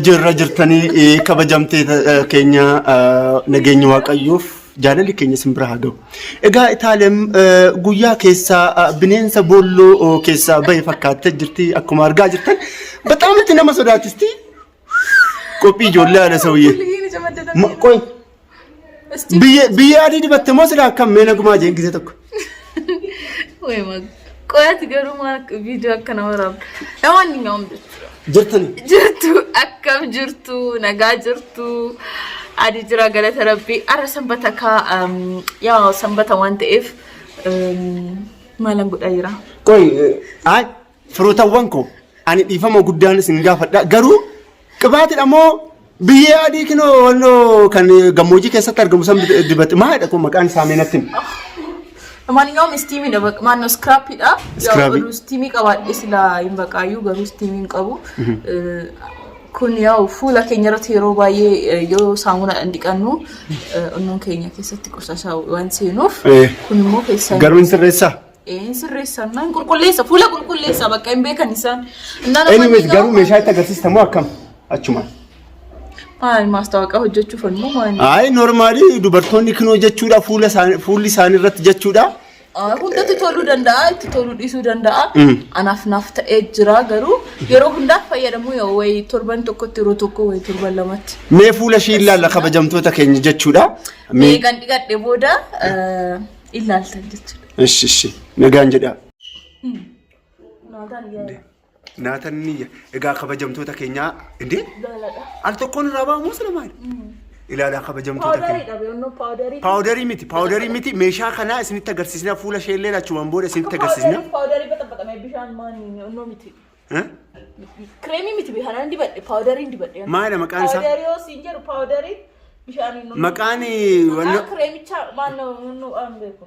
Jirra jirtanii kabajamtee keenya nageenya Waaqayyoof jaalalli keenya isin bira haa ga'u. Egaa Itaalem guyyaa keessaa bineensa boolloo keessaa bahe fakkaattee jirti akkuma argaa jirtan. Bataam itti nama sodaachisti. Qophii ijoollee haala sauyyee. Qoy biyya adii dibatte moo silaa akkam mee nagumaa jeen gisee tokko. Qoyaati garuu maal viidiyoo akkana waraabda. ለማንኛውም jechuudha. Jirtani. Jirtu akkam jirtu nagaa jirtu adii jira galata rabbii arra sanbata kaa yaa sanbata waan ta'eef maalan godhaa jira. Qoy ay firootawwan koo ani dhiifama guddaan isin gaafadha garuu Qibaatidha moo biyyee adii kinoo wannoo kan gammoojjii keessatti argamu san dibate maalidha kun maqaan isaa mee natti himi. ለማንኛውም istiimiidha በቃ ማነው scrubiidha. Scrubii. Steamii qabaadhe silaa hin baqaayyuu garuu steamii hin qabu. Kun yaa'u fuula keenya irratti yeroo baay'ee yoo saamunaadhaan dhiqannu onnoon keenya keessatti qoshashaa waan seenuuf kun immoo keessaa Garuu hin sirreessaa? Hin sirreessan hin qulqulleessa fuula qulqulleessa bakka hin beekan isaan. Anyways garuu meeshaa itti agarsiista moo akkam? Achumaan. Maal maastaawoqaa hojjechuuf immoo maal? Ayi normaalii dubartoonni kinoo jechuudha fuula isaanii fuulli isaanii irratti jechuudha. Hundatti toluu danda'a itti toluu dhiisuu danda'a. Anaaf naaf ta'ee jira garuu yeroo hundaa fayyadamuu yoo wayi torban tokkotti yeroo tokko wayi torban lamatti. Mee fuula ishii ilaalla kabajamtoota keenya jechuudha. Mee Eegan dhiqadhe booda ilaaltan jechuudha. Ishi ishi nagaan jedhaa. Naatan niyya. Egaa kabajamtoota keenyaa indee al tokkoon irraa ba'amu sila maali? Ilaalaa kabajamtoota keenya. Paawudariidha beeknu paawudarii. Paawudarii miti paawudarii miti meeshaa kanaa isinitti agarsiisna fuula ishee illee achumaan booda isinitti agarsiisna. Paawudarii baxabaxamee bishaan maani onnoo miti. Eh? Kireemii miti bishaan dibadhe paawudariin dibadhe. Maalidha maqaan isaa? Paawudarii yoo siin jedhu paawudarii bishaaniin. Maqaan Maqaan wannoo kireemichaa maal nu aan beeku.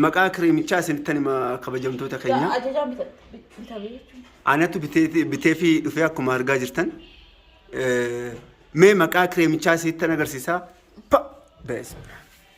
Maqaa kireemichaa isinittan hima kabajamtoota keenya. Ajajaan bitame jechuudha. Anatu biteefii dhufee akkuma argaa jirtan. Mee maqaa kireemichaa isinittan agarsiisaa. Pa! Bees.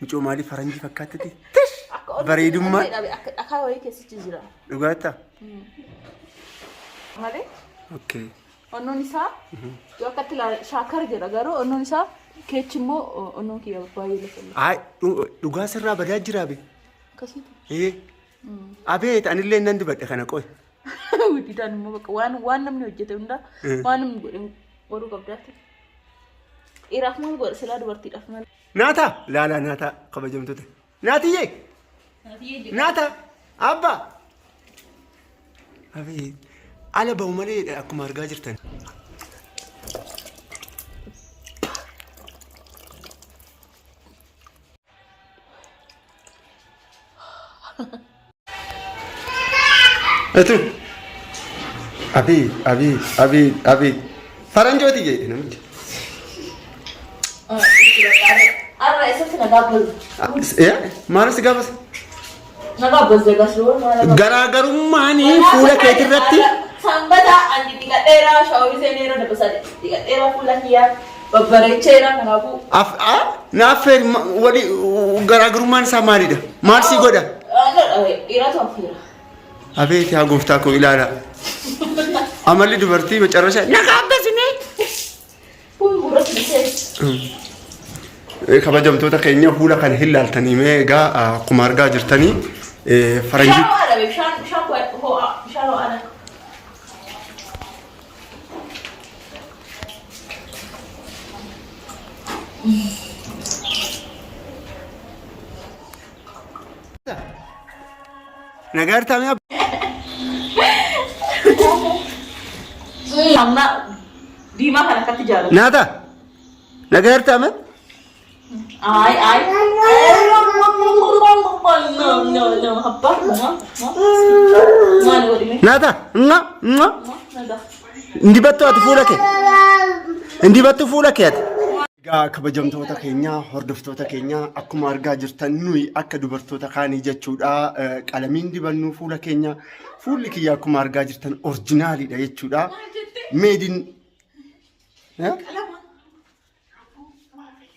Mucoo maalii faranjii fakkaattiti? Tish! Akka ol Bareedummaa. Akka dhakaa wayii keessichi jira. Dhugaattaa? Malee Okay. onnoon isaa yoo akkatti ilaale shaakar jedha garuu onnoon isaa keechi immoo onnoon kiyya baay'ee lafa Ay, dhugaa sirraa badaa jiraa be. Akkasitti. Ee. Abeet anillee nan dibadhe kana qoy. Didaan immoo bakka waan waan namni hojjete hundaa waan namni godhe godhuu qabdaatti. Dhiiraaf maal godha silaa dubartiidhaaf maal. Naataa laalaa naataa kabajamtoota. Naatiyyee. Naata abbaa. Abeet ala ba'u malee akkuma argaa jirtan. Etu. Abeet abeet abeet abeet. Faranjooti jedhe namichi. Har'a eessatti nagaa bazu? Maal si gaafas? Nagaa bazze gasoo maal? Garaagarummaan fuula keetirratti Sanbata ani dhiqadheera shaaworii seeneera dabbasaa dhiqadheera fuula kiyyaa babbareecheera kanaafuu. af a naaf feeri wali garaagarummaan isaa maalidha? Maal si godha? Dhiiratu affeera. Abeet yaa gooftaa koo ilaala. Amalli dubartii macarrasha nagaa abbasimee. Kabajamtoota keenya fuula kana hin laaltanii mee egaa akkuma argaa jirtanii faranjii. Nagaa jirtaa mee Amma diimaa kan akkatti jaalatu. Naata nagaa jirtaa mee? Ay ay. No no no abbaa no no. Maal godhime? Naata nga nga Indibattu ati fuula kee. Indibattu fuula kee ati. Egaa kabajamtoota keenya hordoftoota keenya akkuma argaa jirtan nuyi akka dubartoota kaanii jechuudha qalamiin dibannuu fuula keenya fuulli kiyya akkuma argaa jirtan orjinaaliidha jechuudha. Meedin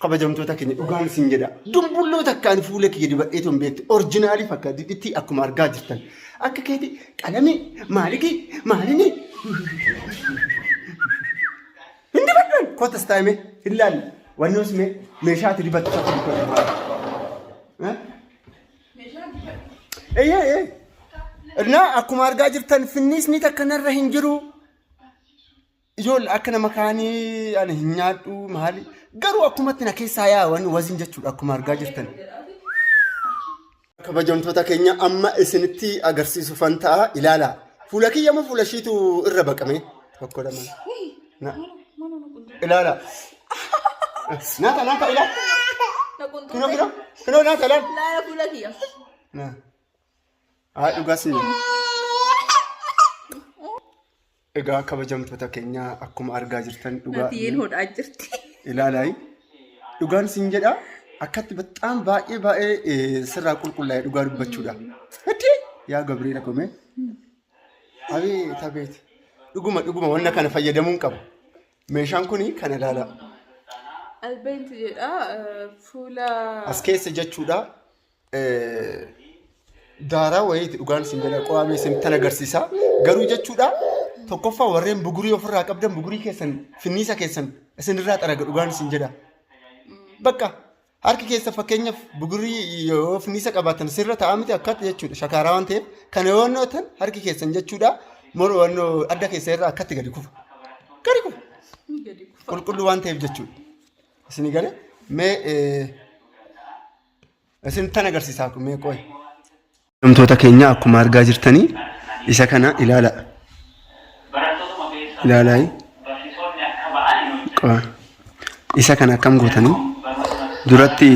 kabajamtoota keenya dhugaan isin jedha dumbulloo takkaan fuula kiyya dibadhee tun beektu orjinaalii fakkaatti akkuma argaa jirtan akka keeti qalamii maalikii maalini Hin dibadhan. Kottas taa'ime hin laalle. Wannoos mee meeshaa ati dibattu tokko dibbadhu. Eeyyee eeyyee. Innaa akkuma argaa jirtan finniisni takka narra hin jiru. Ijoollee akka nama kaanii ani hin nyaadhu maali. Garuu akkumatti na keessaa yaa'a waziin jechuudha akkuma argaa jirtan. Kabajamtoota keenya amma isinitti agarsiisufan ta'a ilaala. Fuula kiyya moo fuula ishiitu irra baqame? Tokko lama. Na. Ilaala. Naata naata ilaala. Kinoo kinoo kinoo naata ilaala. Laala fuula kiyya. Na. Haa dhugaa sin jedha. Egaa kabajamtoota keenya akkuma argaa jirtan dhugaa Natiyeen hodhaa jirti. ilaalaayi. Dhugaan sin jedha akkatti baxxaan baay'ee baay'ee sirraa qulqullaa'e dhugaa dubbachuudha. Itti yaa Gabriela kome. Abeet abeet. Dhuguma dhuguma wanna kana fayyadamuun qaba. Meeshaan kuni kana ilaalaa. Albeenti jedha fuula. As keessa jechuudha. Daaraa wayiiti dhugaan isin jedha qo'amee isin tan agarsiisa. Garuu jechuudha tokkoffaa warreen bugurii ofirraa qabdan bugurii keessan finniisa keessan isinirraa xaraga dhugaan isin jedha. Bakka harki keessa fakkeenyaaf bugurii yoo finniisa qabaatan sirra taa'aa miti akkatti jechuudha shakaaraa waan ta'eef kana yoo nootan harki keessan jechuudha moroo adda keessa irraa akkatti gadi kufa. Gadi kufa. Gadi kufa. Qulqulluu waan ta'eef jechuudha. Isin gale mee Isin tan agarsiisaa kun mee qoy. Namtoota keenya akkuma argaa jirtanii isa kana ilaala. Ilaalaa. Qoy. Isa kana akkam gootanii duratti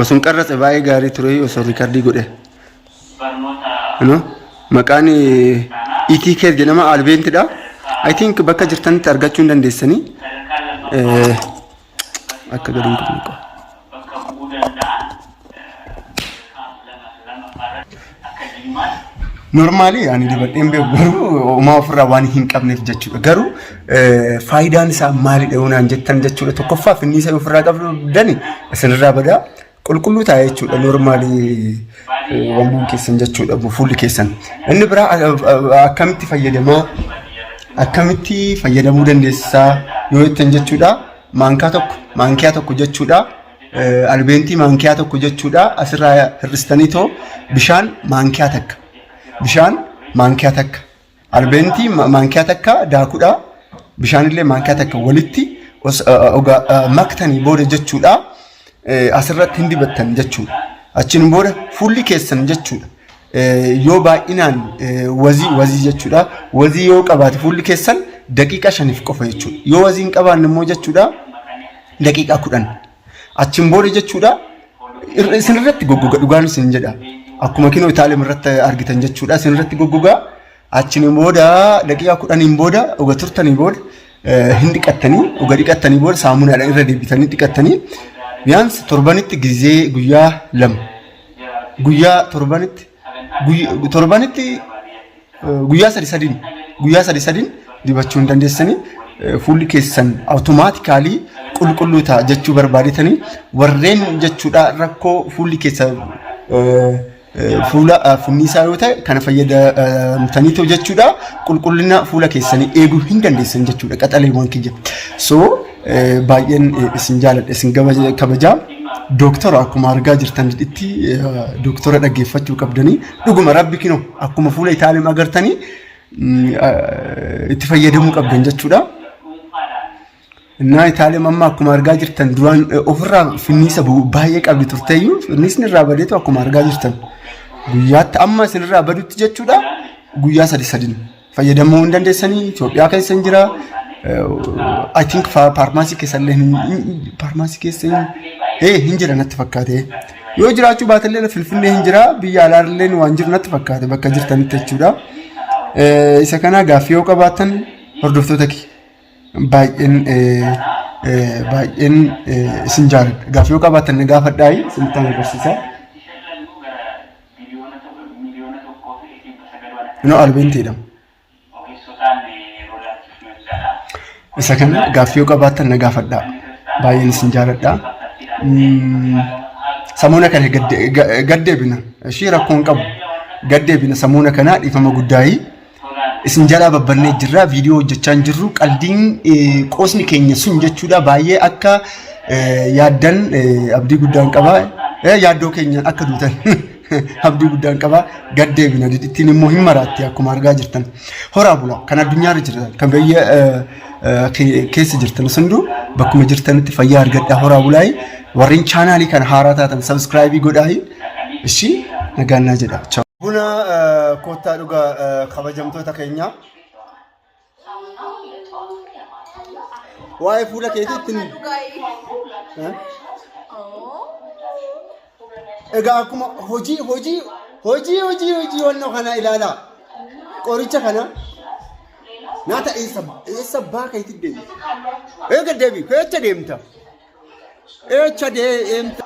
osoo hin qarratse baay'ee gaarii ture osoo riikardii godhe. No? Maqaan ET Care jedhama Albeentidha. I think bakka jirtanitti argachuu hin dandeessanii. Akka gadi hin qabne qaba. Normaalii ani dibadheen beeku garuu homaa ofirraa waan hin qabneef jechuudha. Garuu faayidaan isaa maalidha yoo naan jettan jechuudha. Tokkoffaa finniisa yoo ofirraa qabdani isinirraa badaa qulqulluu ta'a jechuudha. Normaalii wannoon keessan jechuudha fuulli keessan. Inni biraa akkamitti fayyadamaa akkamitti fayyadamuu dandeessaa yoo jettan jechuudha. Maankaa tokko maankiyaa tokko jechuudha. Albeentii maankiyaa tokko jechuudha. Asirraa hir'istanii too bishaan maankiyaa takka. Bishaan maankiyaa takka. Albeentii maankiyaa takka daakudha. Bishaan illee maankiyaa takka walitti maktanii booda jechuudha. Asirratti hin dibattan jechuudha. Achiin booda fuulli keessan jechuudha. Yoo baay'inaan wazii wazii jechuudha. Wazii yoo qabaate fuulli keessan daqiiqaa shaniif qofa jechuudha. Yoo wazii hin qabaanne immoo jechuudha daqiiqaa 10. Achiin booda jechuudha isinirratti goggoga dhugaan isin jedha. Akkuma kinoo Itaalim irratti argitan jechuudha isinirratti goggoga. Achiin booda daqiiqaa 10n booda dhuga turtanii booda hin dhiqattanii dhuga dhiqattanii booda saamunaadhaan irra deebitanii dhiqattanii biyaansi torbanitti gizee guyyaa 2 guyyaa torbanitti torbanitti guyyaa sadi sadiin guyyaa sadi sadiin dibachuu hin dandeessanii fuulli keessan awutomaatikaalii qulqulluu ta'a jechuu barbaadetanii warreen jechuudha rakkoo fuulli keessa fuula finniisaa yoo ta'e kana fayyadamtaniitu jechuudha qulqullina fuula keessanii eeguu hin dandeessan jechuudha qaxaleewwan kiyya. So baay'een isin jaaladha isin kabajaa. Dooktora akkuma argaa jirtanitti dooktora dhaggeeffachuu qabdanii dhuguma rabbi kinoo akkuma fuula Itaaliin agartanii itti fayyadamuu qabdan jechuudha. Innaa Itaaliin amma akkuma argaa jirtan duraan ofirraa finniisa baay'ee qabdi turteeyyuu finniisni irraa badeetu akkuma argaa jirtan guyyaatti amma isinirraa badutti jechuudha guyyaa sadi sadin fayyadamuu hin dandeessanii Itoophiyaa keessa hin jira. I think faarmaasii keessa illee faarmaasii keessa hin jira natti fakkaate. Yoo jiraachuu baatellee Finfinnee hin jira biyya alaallee waan jiru natti fakkaate bakka jirtanitti jechuudha. Isa kana gaaffii yoo qabaattan hordoftoota kiyya baay'een baay'een isin jaaladha. Gaaffii yoo qabaattan na gaafadhaa isinitti agarsiisa. No albeentiidha. Isa kana gaaffii yoo qabaattan na gaafadhaa. Baay'een isin jaaladha. Samuuna kana gaddeebina. Ishii rakkoo hin qabu. Gaddeebina samuuna kana dhiifama guddaayii. Isin jalaa babbannee jirra viidiyoo hojjechaa hin jirru qaldiin qoosni keenya sun jechuudha baay'ee akka yaaddan abdii guddaan qaba. Yaaddoo keenyaan akka duutan abdii guddaan qaba. Gad deebina didittiin immoo hin maraatti akkuma argaa jirtan. Horaa bula kan addunyaarra jirtan kan biyya keessa jirtan hunduu bakkuma jirtanitti fayyaa argadhaa horaa bulaayi. Warreen chaanaalii kana haaraa taatan sabiskiraayibii godhaayi. Ishii nagaan naa jedha. Buna koottaa dhugaa kabajamtoota keenyaa. Waa'ee fuula keetii ittiin. Egaa akkuma hojii hojii hojii hojii hojii wannoo kana ilaalaa. Qoricha kana naata eessa eessa abbaa keetii deemta? Eega deebi eessa deemta? Eessa deemta?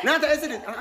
Naata eessa deemta?